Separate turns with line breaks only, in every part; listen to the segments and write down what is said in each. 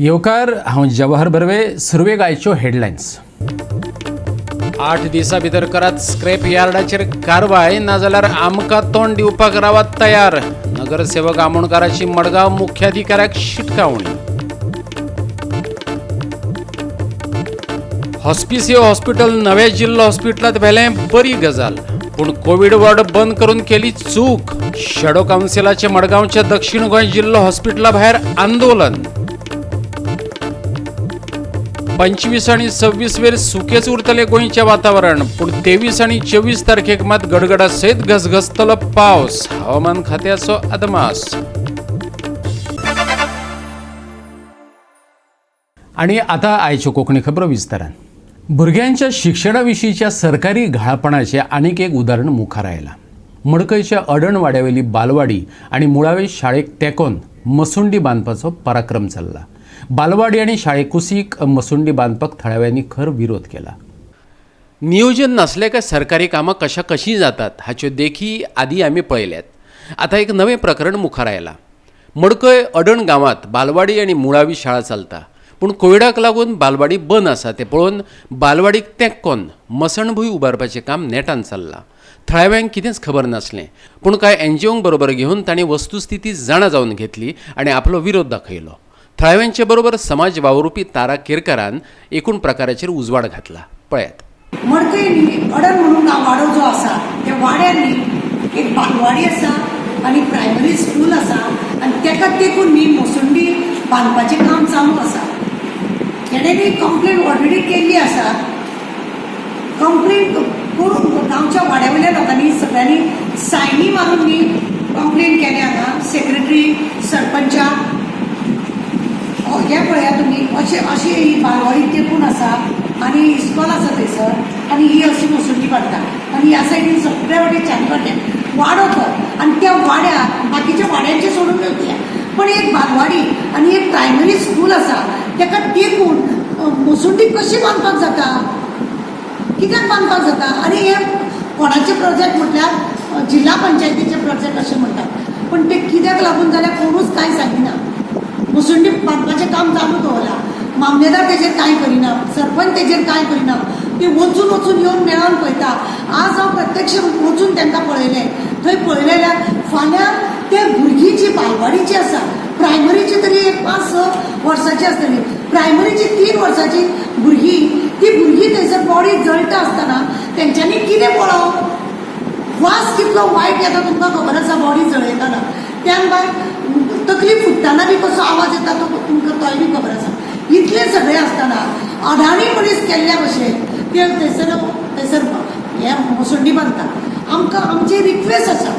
येवकार. हांव जवाहर बर्वे. सुरवेक आयच्यो हेडलायन्स. 8 दिसां भितर करात स्क्रॅप यार्डाचेर कारवाय, नाजाल्यार आमकां तोंड दिवपाक रावात तयार. नगरसेवक आमोणकाराची मडगांव मुख्याधिकाऱ्याक शिटकावणी. हॉस्पिसियो हॉस्पिटल नव्या जिल्लो हॉस्पिटलांत व्हेलें, बरी गजाल, पूण कोवीड वॉर्ड बंद करून केली चूक. शॅडो कावन्सिलाचे मडगांवच्या दक्षिण गोंय जिल्लो हॉस्पिटला भायर आंदोलन. 25 आनी 26 वेर सुकेच उरतले गोंयचें वातावरण, पूण 23 आनी 24 तारखेक मात गडगडा सयत घसघसतलो पावस, हवामान खात्याचो अदमास. आनी आतां आयच्यो कोंकणी खबरो विस्तारान. भुरग्यांच्या शिक्षणा विशींच्या सरकारी घाळपणाचें आनीक एक उदाहरण मुखार आयलां. मडकयच्या अडणवाड्यावेली बालवाडी आनी मुळावे शाळेक तेंकोन मसुंडी बांदपाचो पराक्रम चल्ला. बालवाडी आनी शाळे कुशीक मसुंडी बांदपाक थळाव्यांनी खर विरोध केला. नियोजन नासलें काय सरकारी कामां कशा कशीं जातात हाच्यो देखी आदी आमी पळयल्यात. आतां एक नवें प्रकरण मुखार आयलां. मडकय अडण गांवांत बालवाडी आनी मुळावी शाळा चलता, पूण कोविडाक लागून बालवाडी बंद आसा तें पळोवन बालवाडीक तेंकोन मसणभूंय उबारपाचें काम नेटान चल्लां. थळाव्यांक कितेंच खबर नासलें, पूण कांय एनजीओंक बरोबर घेवन तांणी वस्तुस्थिती जाणा जावन घेतली आनी आपलो विरोध दाखयलो. थळाव्यांचे बरोबर समाज वावुरपी तारा केरकारान एकूण प्रकाराचेर उजवाड घातला. पळयात.
मडकय न्ही अडण म्हणून वाडो जो आसा त्या वाड्यार न्ही एक बालवाडी आसा आनी प्रायमरी स्कूल आसा आनी तेका तेकून न्ही मसुंडी बांदपाचें काम चालू आसा. तेणें न्ही कंप्लेन ऑलरेडी केल्ली आसा. कंप्लेन करून गांवच्या वाड्या वयल्या लोकांनी सगळ्यांनी सायनी मारून न्ही कंप्लेन केल्या हांगा सेक्रेटरी सरपंचाक. हें पळयात तुमी, अशें अशी ही बालवाडी तेकून आसा आनी इस्कॉल आसा थंयसर आनी ही अशी मसुंडी बांदता आनी ह्या सायडीन सगळे वाटेन चारी वाटेन वाडो तो आनी त्या वाड्यार बाकीच्या वाड्यांचे सोडून दिवया, पण एक बालवाडी आनी एक प्रायमरी स्कूल आसा तेका तेकून मसुंडी कशी बांदपाक जाता, कित्याक बांदपाक जाता? आनी हे कोणाचे प्रोजेक्ट म्हटल्यार जिल्हा पंचायतीचे प्रोजेक्ट अशें म्हणटात, पण ते कित्याक लागून जाल्यार कोणूच कांय सांगिना. मुसुंडी बांदपाचें काम चालू दवरलां, मामलेदार तेजेर कांय करिना, सरपंच तेजेर कांय करिना. ते वचून वचून येवन मेळोन पळयता. आज हांव प्रत्यक्ष वचून तांकां पळयलें. थंय पळयलें जाल्यार फाल्यां ते भुरगीं जी बालवाडीची आसा, प्रायमरीची तरी एक 5-6 वर्सांची आसतली, प्रायमरीची 3 वर्सांची भुरगीं, ती भुरगीं थंयसर बॉडी जळटा आसतना तेंच्यांनी कितें पळोवप? वास कितलो वायट येता तुमकां खबर आसा बॉडी जळयतना. त्यान भायर तकली फुट्टना बी कसो आवाज येता तो तुमकां तोय बी खबर आसा. इतलें सगळें आसतना अडाणी मनीस केल्ल्या भशेन ते थंयसर थंयसर हें मसुंडी बांदता. आमकां आमची रिक्वेस्ट आसा,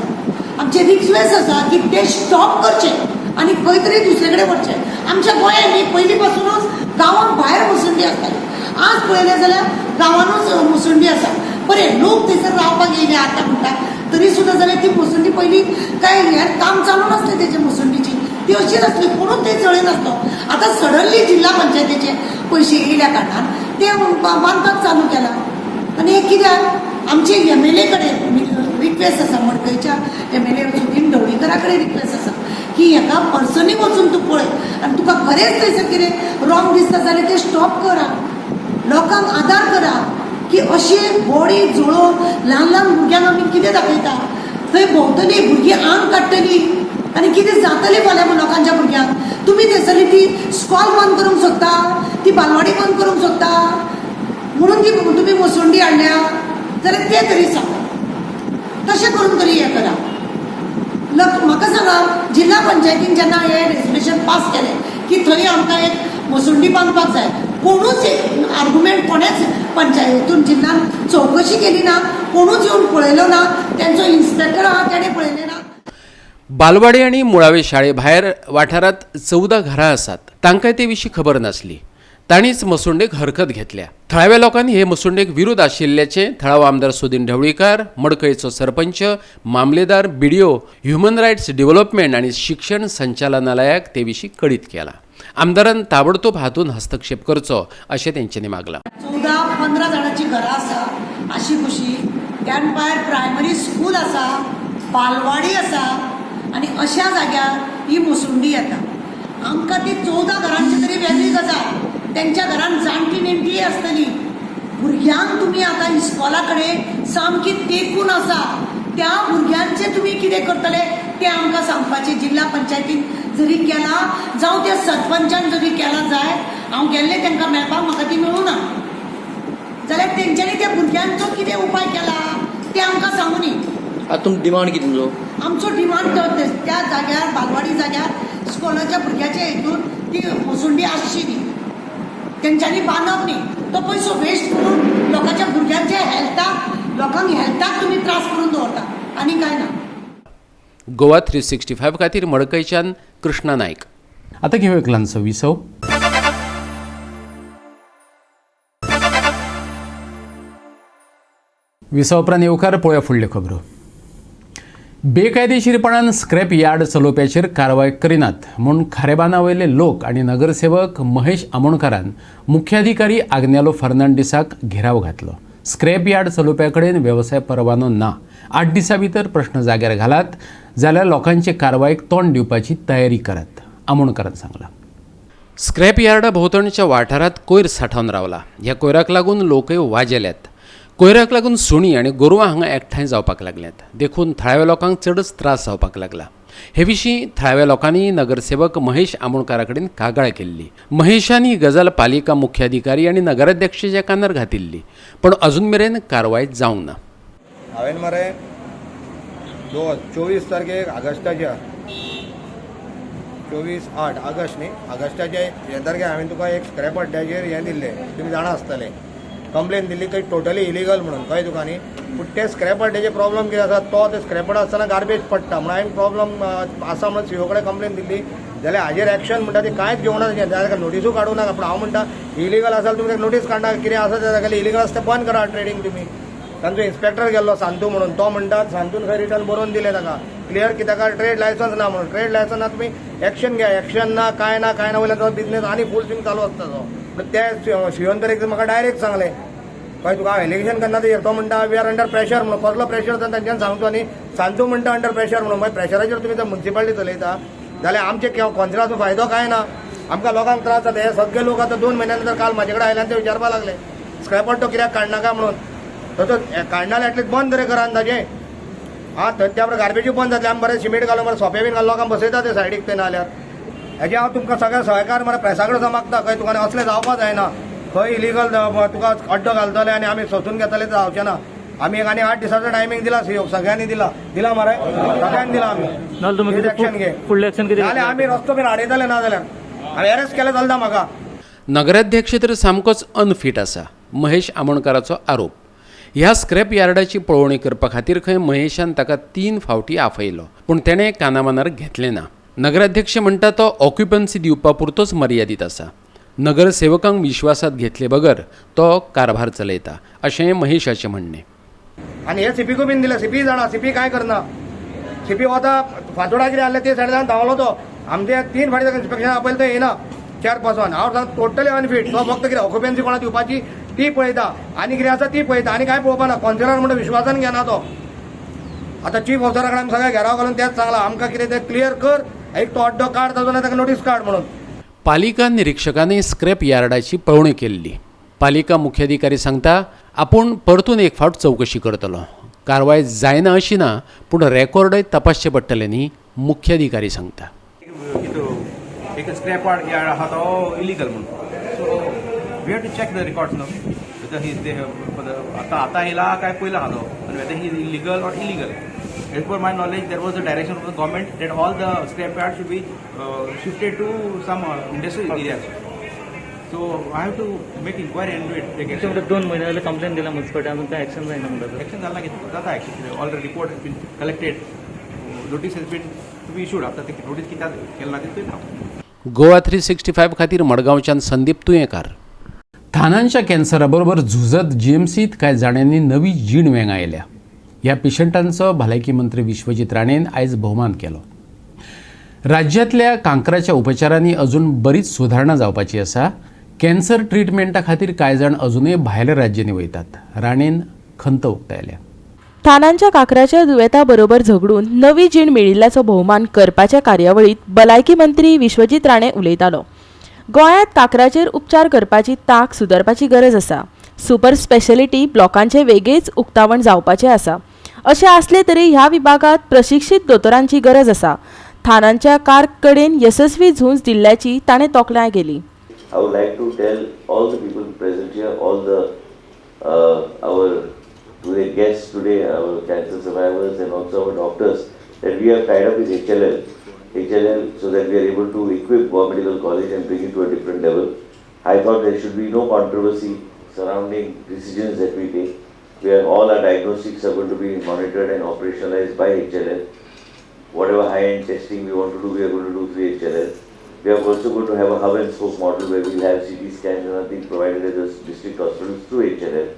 आमची रिक्वेस्ट आसा की ते स्टॉप करचें आनी खंय तरी दुसरे कडेन व्हरचें. आमच्या गोंयांत न्ही पयलीं पासुनूच गांवांत भायर मसुंडी आसताली. आज पळयलें जाल्यार गांवानूच मसुंडी आसा. बरें, लोक थंयसर रावपाक येयले आतां म्हणटा तरी सुद्दां जाल्यार ती मसुंडी पयलीं काय हें काम चालू नासलें तेजें, मसुंडीची ती अशीच आसली, कोणूच थंय चळयनासलो. आतां सडनली जिल्हा पंचायतीचे पयशे येयल्या कारणान ते बांदपाक चालू केलां. आनी हें कित्याक? आमचे एमएलए कडेन रिक्वेस्ट आसा, मडकयच्या एमएलए सुदीन ढवळीकरा कडेन रिक्वेस्ट आसा की हेका पर्सनली वचून तूं पळय आनी तुका खरेंच थंयसर कितें रॉंग दिसता जाल्यार तें स्टॉप करा, लोकांक आदार करा की अशी बॉडी जळोवन ल्हान ल्हान भुरग्यांक आमी कितें दाखयता? थंय भोंवतली भुरगीं, आंग काडटली आनी कितें जातलें फाल्यां लोकांच्या भुरग्यांक? तुमी थंयसरली ती स्कॉल बंद करूंक सोदता, ती बालवाडी बंद करूंक सोदता म्हणून ती तुमी मसुंडी हाडल्या जाल्यार तें तरी सांगा, तशें करून तरी हें करा. म्हाका सांगा, जिल्हा पंचायतीन जेन्ना हें रेजोल्युशन पास केलें की थंय आमकां एक मसुंडी बांदपाक जाय, कोणूच एक आर्गुमेंट कोणेच पंचायतीन जिल्हान चवकशी केली ना, कोणूच येवन पळयलो ना, तेंचो इन्स्पेक्टर आहा तेणें पळयलें ना.
बालवाडी आनी मुळावे शाळे भायर वाठारांत 14 घरां आसात, तांकांय ते विशीं खबर नासली. तांणीच मसुंडेक हरकत घेतल्या. थळाव्या लोकांनी हे मसुंडेक विरोध आशिल्ल्याचें थळावो आमदार सुदीन ढवळीकार, मडकयचो सरपंच, मामलेदार, बीडीओ, ह्युमन रायट्स डेव्हलपमेंट आनी शिक्षण संचालनालयाक ते विशीं कळीत केलां. आमदारान ताबडतोब हातूंत हस्तक्षेप करचो अशें तेंच्यांनी मागलां.
14-15 जाणांची घरां आसा आशी कुशी, त्यान भायर प्रायमरी स्कूल आसा, बालवाडी आसा आनी अशा जाग्यार ही मसुंडी येता. आमकां ती 14 घरांची तरी वेगळी गजाल, तेंच्या घरान जाणटी नेणटी आसतली. भुरग्यांक तुमी आतां इस्कॉला कडेन सामकी तेंकून आसा, त्या भुरग्यांचें तुमी कितें करतले तें आमकां सांगपाचें. जिल्ला पंचायतीन जरी केलां जावं त्या सरपंचान जरी केलां जाय, हांव गेल्लें तांकां मेळपाक, म्हाका ती मेळूं ना जाल्यार तेंच्यांनी त्या भुरग्यांचो कितें उपाय केला तें आमकां सांगूनी.
आतां तुमचो डिमांड कितें तुमचो?
आमचो डिमांड तो त्या जाग्यार बालवाडी जाग्यार स्कॉलाच्या भुरग्याच्या हितून ती मसुंडी आसची न्ही, तेंच्यांनी बांदप न्ही. तो पयसो वेस्ट करून लोकांच्या भुरग्यांच्या हेल्थाक, लोकांक हेल्थाक तुमी त्रास करून दवरता आनी कांय ना.
गोवा 365 खातीर मडकयच्यान कृष्णा नायक. आतां घेवया एक ल्हानसो विसव. विसव उपरांत येवकार पळोवया फुडल्यो खबरो. बेकायदेशीरपणान स्क्रॅप यार्ड चलोवप्याचेर कारवाय करिनात म्हूण खारेबांदा वयले लोक आनी नगरसेवक महेश आमोणकारान मुख्याधिकारी आग्नेलो फर्नांडीसाक घेराव घातलो. स्क्रॅप यार्ड चलोवप्या कडेन वेवसाय परवानो ना. 8 दिसां भितर प्रश्न जाग्यार घालात जाल्यार लोकांचे कारवायेक तोंड दिवपाची तयारी करात, आमोणकारान सांगलां. स्क्रॅप यार्डा भोंवतणच्या वाठारांत कोयर सांठोवन रावला. ह्या कोयराक लागून लोकय वाजेल्यात. कोयराक लागून सुणी आनी गोरवां हांगा एकठांय जावपाक लागल्यात, देखून थळाव्या लोकांक चडच त्रास जावपाक लागला. हे विशीं थळाव्या लोकांनी नगरसेवक महेश आमोणकारा कडेन कागाळ केल्ली. महेशान ही गजाल पालिका मुख्याधिकारी आनी नगराध्यक्षाच्या कानार घातिल्ली, पण अजून मेरेन कारवाय जावंक ना.
हांवें मरे 24 तारखेक ऑगस्टाच्या 24/8 ऑगस्ट न्ही, ऑगस्टाच्या हे तारखेक हांवें तुका एक स्क्रॅप अड्ड्याचेर हें दिल्लें, तुमी जाणा आसतलें, कंप्लेन दिल्ली थंय टोटली इलिगल म्हणून, कळ्ळें तुका न्ही. पूण ते स्क्रॅप अड्ड्याचे प्रॉब्लम कितें आसा, तो ते स्क्रॅप आसतना गार्बेज पडटा म्हणून हांवें प्रॉब्लम आसा म्हणून सीओ कडेन कंप्लेन दिल्ली. जाल्यार हाजेर एक्शन म्हणटा ती कांयच घेवना, जाल्यार नोटिसूय काडूं नाका. पूण हांव म्हणटा इलिगल आसा तुमी नोटीस काडना, कितें आसा त्या जाग्यार इलिगल आसा तें बंद करा ट्रेडींग तुमी. तांचो इन्स्पेक्टर गेल्लो सांतू म्हणून, तो म्हणटा सांतून खंय रिटर्न बरोवन दिलें ताका क्लियर की ताका ट्रेड लायसन्स ना म्हणून. ट्रेड लायसन्स ना तुमी एक्शन घ्या, एक्शन ना कांय ना कांय ना, वयल्यान तो बिजनेस आनी फूल स्विंग चालू आसता तो. ते सीओन तर एक म्हाका डायरेक्ट सांगलें, कळ्ळें तुका, हांव एलिगेशन करना तेजेर. तो म्हणटा we are under pressure म्हणून. कसलो प्रेशर तर तांच्यान सांगचो न्ही. सांतू म्हणटा अंडर प्रेशर म्हणून, मागीर प्रेशराचेर तुमी जर मुन्सिपालिटी चलयता जाल्यार आमचे कॉन्सिलाचो फायदो कांय ना, आमकां लोकांक त्रास जाता. हे सगळे लोक आतां 2 म्हयन्या नंतर काल म्हाजे कडेन आयले आनी ते विचारपाक लागले स्क्रॅप तो कित्याक काडनाका म्हणून. तो काडना एटलीस्ट बंद तरी करा ताजें. आं, थंय त्या बरोबर गार्बेजूय बंद जातलें. आमी बरें सिमेंट घालून बरें सोंपें बीन घालून लोकांक बसयता ते सायडीक ते नाल्यार. हेजें हांव तुमकां सगळ्या सहकार मरे प्रेसा कडेन मागता, खंय तुका असलें जावपा जायना, खंय इलिगल तुका अड्डो घालतले आनी आमी सोसून घेतले ते जावचें ना. आमी एक आनी 8 दिसाचो टायमींग दिला सीओक, सगळ्यांनी दिला, दिला मरे सगळ्यांनी दिला. आमी एक्शन घे, जाल्यार आमी रस्तो बीन आडयतले, ना जाल्यार आमी अरेस्ट केलें चलता म्हाका.
नगराध्यक्ष तर सामकोच अनफीट आसा, महेश आमोणकाराचो आरोप. ह्या स्क्रॅप यार्डाची पळोवणी करपा खातीर खंय महेशान ताका 3 फावटी आफयलो, पूण तेणें कानामनार घेतलें ना. नगराध्यक्ष म्हणटा तो ऑक्युपन्सी दिवपा पुरतोच मर्यादीत आसा, नगरसेवकांक विश्वासात घेतले बगर तो कारभार चलयता अशें महेशाचें म्हणणें.
आनी हे सीपीकूय बीन दिलें, सीपी जाणा, सीपी कांय करना. सीपी वता फातोडा कितें आहलें ते सायडीन धांवलो तो. आमचे 3 फावटी ताका इन्स्पेक्शन आपयलें तो येना 4-5. हांव सांग टोटली अनफीट. तो फक्त कितें ऑक्युपन्सी कोणा दिवपाची ती पळयता आनी कितें आसा ती पळयता आनी कांय पळोवपा ना. कॉन्सिलर म्हणटा विश्वासान घेना तो. आतां चीफ ऑफिसरा कडेन आमी सगळें घेराव घालून तेंच सांगलां, आमकां कितें तें क्लियर कर, एक तो अड्डो काड ताजो ना ताका नोटीस काड म्हणून.
पालिका निरिक्षकांनी स्क्रॅप यार्डाची पळोवणी केल्ली. पालिका मुख्याधिकारी सांगता आपूण परतून एक फावट चवकशी करतलो. कारवाय जायना अशी ना, पूण रेकॉर्डय तपासचें पडटलें न्ही, मुख्याधिकारी सांगता.
एक स्क्रॅप यार्ड आहा तो इलिगल म्हणून, so we have to check the records न्हू, whether he आतां आतां येयला काय पयलो आहा तो, आनी whether he is illegal or illegal. As per my knowledge, there was a direction from the government that all the scrap yard should be shifted to some industrial areas. So I have to make inquiry and do it. Take action.
2 म्हयने जाले complain दिला municipality, अजून काय action जायना म्हणटा.
Action जाला कितें जाता action. Already report has been collected, notice has been to be issued. आतां ते नोटीस कित्याक केलें ना तें पळयता.
गोवा 365 खातीर मडगांवच्यान संदीप तुयेंकार. थानांच्या कॅन्सरा बरोबर झुजत जीएमसीत कांय जाणांनी नवी जीण वेंगायल्या. ह्या पेशंटांचो भलायकी मंत्री विश्वजीत राणेन आयज भोवमान केलो. राज्यांतल्या कांक्राच्या उपचारांनी अजून बरीच सुदारणा जावपाची आसा. कॅन्सर ट्रिटमेंटा खातीर कांय जाण अजूनय भायल्या राज्यांनी वयतात, राणेन खंत उक्तायल्या.
थानांच्या काकराच्या दुयेंता बरोबर झगडून नवी जीण मेळिल्ल्याचो भोवमान करपाच्या कार्यावळीत भलायकी मंत्री विश्वजीत राणे उलयतालो. गोंयांत काकराचेर उपचार करपाची तांक सुदारपाची गरज आसा. सुपर स्पेशलिटी ब्लॉकांचे वेगळेच उक्तावण जावपाचें आसा. अशें आसलें तरी ह्या विभागांत प्रशिक्षीत दोतोरांची गरज आसा. थानांच्या कार कडेन येसस्वी झूंज दिल्ल्याची ताणें तोखणाय केली.
I would like to tell all the people present here, all the our today guests today, our cancer survivors and also our doctors, that we have tied up with HLL, so that we are able to equip Goa Medical College and bring it to a different level. I thought there should be no controversy surrounding decisions that we take. We are, all our diagnostics are going to be monitored and operationalized by HLL. Whatever high-end testing we want to do, we are going to do through HLL. We are also going to have a hub and spoke model where we will have CT scans and other things provided at the district hospitals through HLL.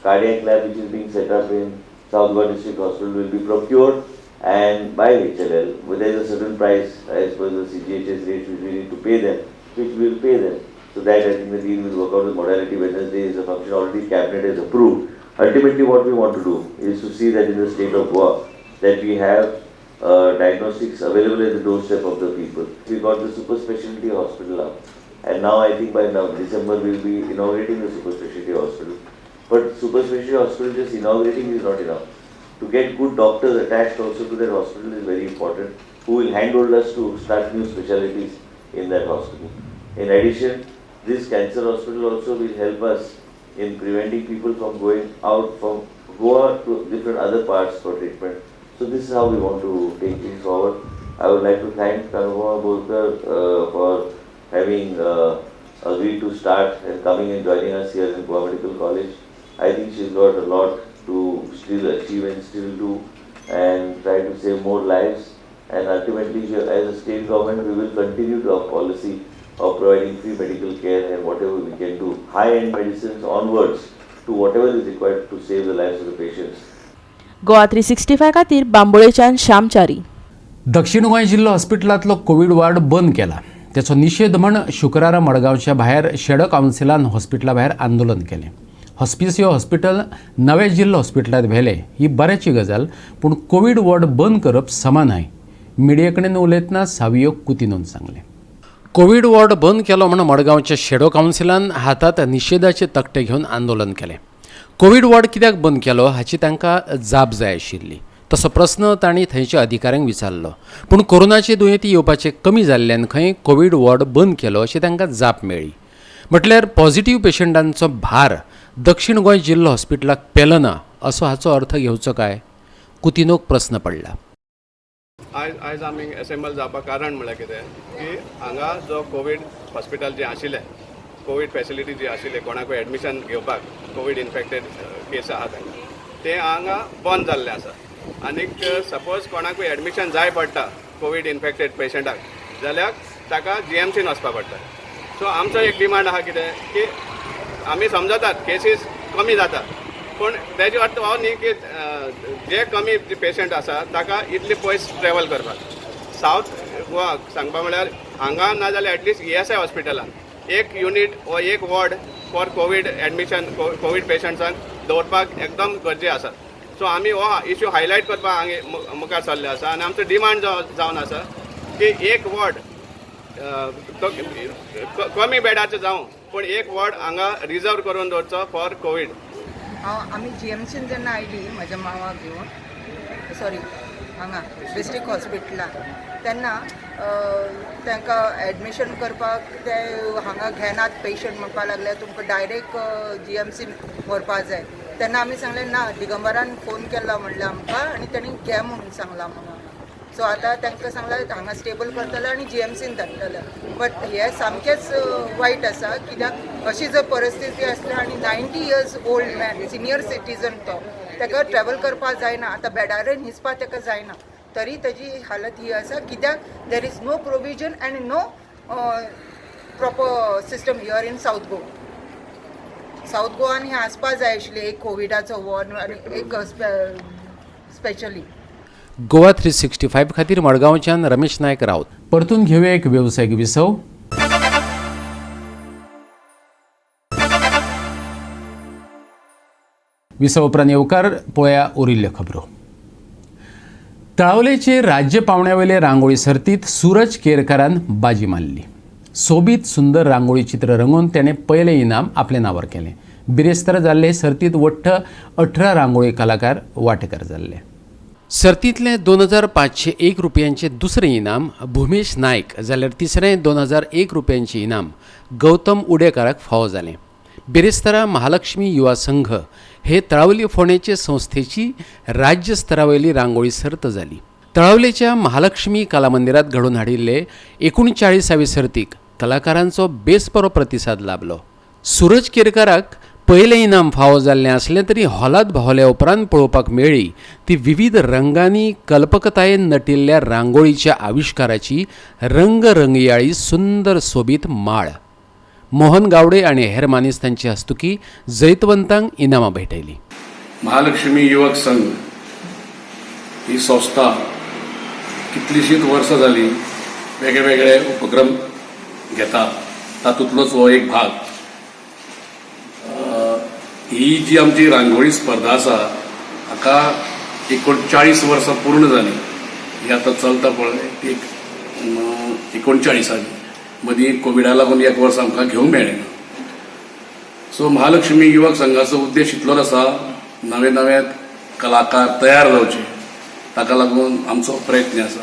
Cardiac lab, which is being set up in South Goa District Hospital, will be procured and by HLL. There is a certain price as per the CGHS rates which we need to pay them, which we will pay them. So that I think the deal will work out with modality. Wednesday is a function already cabinet has approved. Ultimately, what we want to do is to see that in the state of Goa that we have diagnostics available at the doorstep of the people. We got the super specialty hospital up, and now I think by now December we will be inaugurating the super specialty hospital. But super specialty hospital just inaugurating is not enough. To get good doctors attached also to that hospital is very important, who will handhold us to start new specialties in that hospital. In addition, this cancer hospital also will help us in preventing people from going out from Goa to different other parts for treatment. So this is how we want to take things forward. I would like to thank Anupama Borkar for having agreed to start and coming and joining us here in Goa Medical College. I think she's got a lot to still achieve and still do and try to save more lives. And ultimately, as a state government, we will continue to our policy of providing free medical care and whatever we can do, high-end medicines onwards to whatever is required to save the lives of the patients.
Goa 365 खातीर बांबोळेच्यान श्यामचारी.
दक्षिण गोंय जिल्लो हॉस्पिटलांतलो Covid ward बंद केला. त्याचो निशेध म्हण शुक्रारा मडगांवच्या भायर शेडो कावन्सिलान हॉस्पिटला भायर आंदोलन केलें. हॉस्पिसियो हॉस्पिटल नव्या जिल्लो हॉस्पिटलांत व्हेलें ही बऱ्याची गजाल, पूण कोवीड वॉर्ड बंद करप समा न्हय, मिडिये कडेन उलयतना सावियो कुतिनोन सांगलें. कोवीड वॉर्ड बंद केलो म्हण मडगांवच्या शेडो कावन्सिलान हातांत निशेधाचे तकटे घेवन आंदोलन केलें. कोवीड वॉर्ड कित्याक बंद केलो हाची तांकां जाप जाय आशिल्ली. तसो प्रस्न तांणी थंयच्या अधिकाऱ्यांक विचारलो, पूण कोरोनाचे दुयेंती येवपाचे कमी जाल्ल्यान खंय कोवीड वॉर्ड बंद केलो अशी तांकां जाप मेळ्ळी. म्हटल्यार पॉझिटिव्ह पेशंटांचो भार दक्षिण गोंय जिल्लो हॉस्पिटलाक पेलना असो हाचो अर्थ घेवचो काय, कुतिनोक प्रस्न पडला.
आयज आमी एसेंबल जावपाक कारण म्हळ्यार कितें की हांगा जो कोवीड हॉस्पिटल जें आशिल्लें, कोवीड फेसिलिटी जी आशिल्ली कोणाकूय एडमिशन घेवपाक कोवीड इन्फेक्टेड केस आहा तांकां, तें हांगा बंद जाल्लें आसा. आनीक सपोज कोणाकूय एडमिशन जाय पडटा कोवीड इन्फेक्टेड पेशंटाक जाल्यार ताका जीएमसीन वचपा पडटा. सो आमचो एक डिमांड आहा कितें की आमी समजतात केसीस कमी जातात, पूण तेजो अर्थ हो न्ही की जे कमी पेशंट आसा ताका इतले पयस ट्रॅवल करपाक. सावथ गोवा सांगपा म्हळ्यार हांगा ना जाल्यार एटलिस्ट ESI हॉस्पिटलान एक युनीट वा एक ward for COVID admission COVID पेशंट्सांक दवरपाक एकदम गरजे आसा. सो आमी हो इश्यू हायलायट करपाक हांगा मुखार सरले आसा आनी आमचो डिमांड जावन आसा की एक वॉर्ड तो कमी बेडाचो जावं पूण एक वॉर्ड हांगा रिजर्व करून दवरचो फॉर कोवीड.
हांव आमी जीएमसीन जेन्ना आयली म्हज्या मावाक घेवन, सॉरी हांगा डिस्ट्रिक्ट हॉस्पिटलान, तेन्ना तांकां एडमिशन करपाक ते हांगा घेनात पेशंट म्हणपाक लागले तुमकां डायरेक्ट जीएमसीन व्हरपा जाय. तेन्ना आमी सांगलें ना, दिगंबरान फोन केला म्हणलें आमकां आनी तेणी घे म्हणून सांगलां म्हणून. सो आतां तांकां सांगलां हांगा स्टेबल करतले आनी जीएमसीन धाडटले. बट हें सामकेंच वायट आसा कित्याक अशी जर परिस्थिती आसली आनी 90 years old man, senior citizen तो, ताका ट्रॅवल करपाक जायना, आतां बेडारय न्हिजपाक ताका जायना, तरी ताजी हालत ही आसा कित्याक there is no provision and no proper system here in South Goa. South गोवान हें आसपा जाय आशिल्लें एक कोविडाचो वॉर्ड आनी एक स्पेशली.
गोवा 365 खातीर मडगांवच्यान रमेश नायक राऊत. परतून घेऊया एक वेवसायीक विसव. विसा उपरांत येवकार पळया उरिल्ल्यो खबरो. तळावलेचे राज्य पावंड्यावेले रांगोळी सर्तीत सूरज केरकारान बाजी मारली. सोबीत सुंदर रांगोळी चित्र रंगोवन तेणें पयलें इनाम आपल्या नांवार केलें. बिरेस्तारा जाल्ले सर्तीत वट्ट 18 रांगोळी कलाकार वांटेकार जाल्ले. सर्तींतलें 2501 रुपयांचें दुसरें इनाम भुमेश नायक जाल्यार तिसरें 2001 रुपयांचें इनाम गौतम उडेकाराक फावो जालें. बिरेस्तारा महालक्ष्मी युवा संघ हे तळावली फोंडेचे संस्थेची राज्य स्तरावयली रांगोळी सर्त जाली. तळावलेच्या महालक्ष्मी कला मंदिरात घडोवन हाडिल्ले 39वे सर्तीक कलाकारांचो बेस बरो प्रतिसाद लाभलो. सूरज केरकाराक पयलें इनाम फावो जाल्लें आसलें तरी हॉलांत भावल्या उपरांत पळोवपाक मेळ्ळी ती विविध रंगांनी कल्पकतायेन नटिल्ल्या रांगोळीच्या आविश्काराची रंगरंगयाळी सुंदर सोबीत माळ. मोहन गावडे आनी हेर मानेस्तांची हस्तुकी जैतवंतांक इनामां भेटयली.
महालक्ष्मी युवक संघ ही संस्था कितलीशींच वर्सां जाली वेगळे वेगळे उपक्रम घेता, तातूंतलोच हो एक भाग. ही जी आमची रांगोळी स्पर्धा आसा हाका 39 वर्सां पूर्ण जाली. ही आतां चलता पळय ती 39 मदीं कोविडा लागून एक वर्स आमकां घेवंक मेळ्ळें ना. सो महालक्ष्मी युवक संघाचो उद्देश इतलोच आसा, नवे नवे कलाकार तयार जावचे, ताका लागून आमचो प्रयत्न आसा.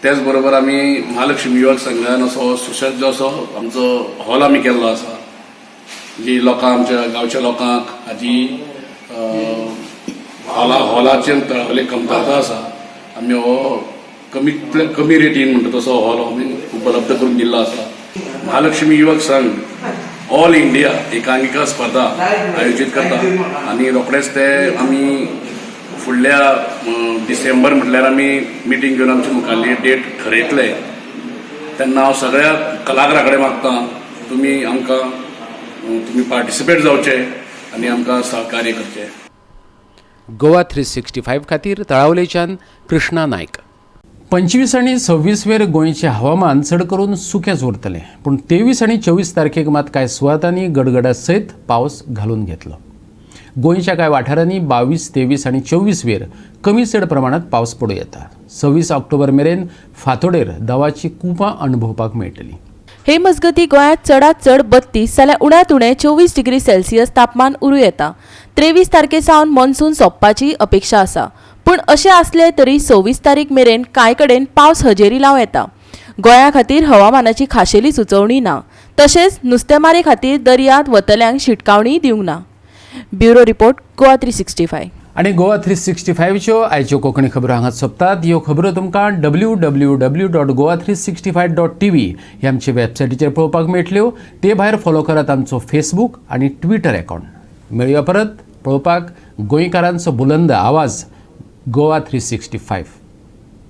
त्याच बरोबर आमी महालक्ष्मी युवक संघान असो सुशज्ज असो आमचो हॉल आमी केल्लो आसा, जी लोकांक आमच्या गांवच्या लोकांक हाजी हॉलाचेर तळावले कमतरता आसा, आमी हो कमीतल्या कमी रेटीन म्हणटा तसो हॉल आमी उपलब्ध करून दिल्लो आसा. महालक्ष्मी युवक संघ ऑल इंडिया एकांकिका स्पर्धा आयोजीत करता आनी रोखडेच ते आमी फुडल्या डिसेंबर म्हटल्यार आमी मिटींग घेवन आमची मुखारली डेट ठरयतले. तेन्ना हांव सगळ्या कलाकारा कडेन मागता, तुमी आमकां तुमी पार्टिसिपेट जावचे आनी आमकां सहकार्य करचें.
गोवा 365 खातीर तळावलेच्यान कृष्णा नायक. 25 आनी 26 वेर गोंयचें हवामान चड करून सुकेंच उरतलें, पूण 23 आनी 24 तारखेक मात कांय सुवातांनी गडगडा सयत पावस घालून घेतलो. गोंयच्या कांय वाठारांनी 22, 23 आनी 24 वेर कमी चड प्रमाणांत पावस पडूं येता. 26 ऑक्टोबर मेरेन फांतोडेर दवाची कुपां अणभवपाक मेळटली.
हे मजगती गोंयांत चडात चड 32 जाल्यार उण्यांत उणें 24 डिग्री सेल्सियस तापमान उरूं येता. 23 तारखे सावन मॉन्सून सोंपपाची अपेक्षा आसा, पूण अशें आसलें तरी 26 तारीख मेरेन कांय कडेन पावस हजेरी लावं येता. गोंया खातीर हवामानाची खाशेली सुचोवणी ना, तशेंच नुस्तेमारी खातीर दर्यांत वतल्यांक शिटकावणीय दिवंक ना. Bureau report, Goa 365.
आनी गोवा 365च्यो आयच्यो कोंकणी खबरो हांगा सोंपतात. ह्यो खबरो तुमकां www.goa365.tv ह्या आमचे वेबसायटीचेर पळोवपाक मेळटल्यो. ते भायर फॉलो करात आमचो फेसबूक आनी ट्विटर अकावंट. मेळया परत पळोवपाक गोंयकारांचो बुलंद आवाज गोवा 365.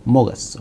मोग आसचो.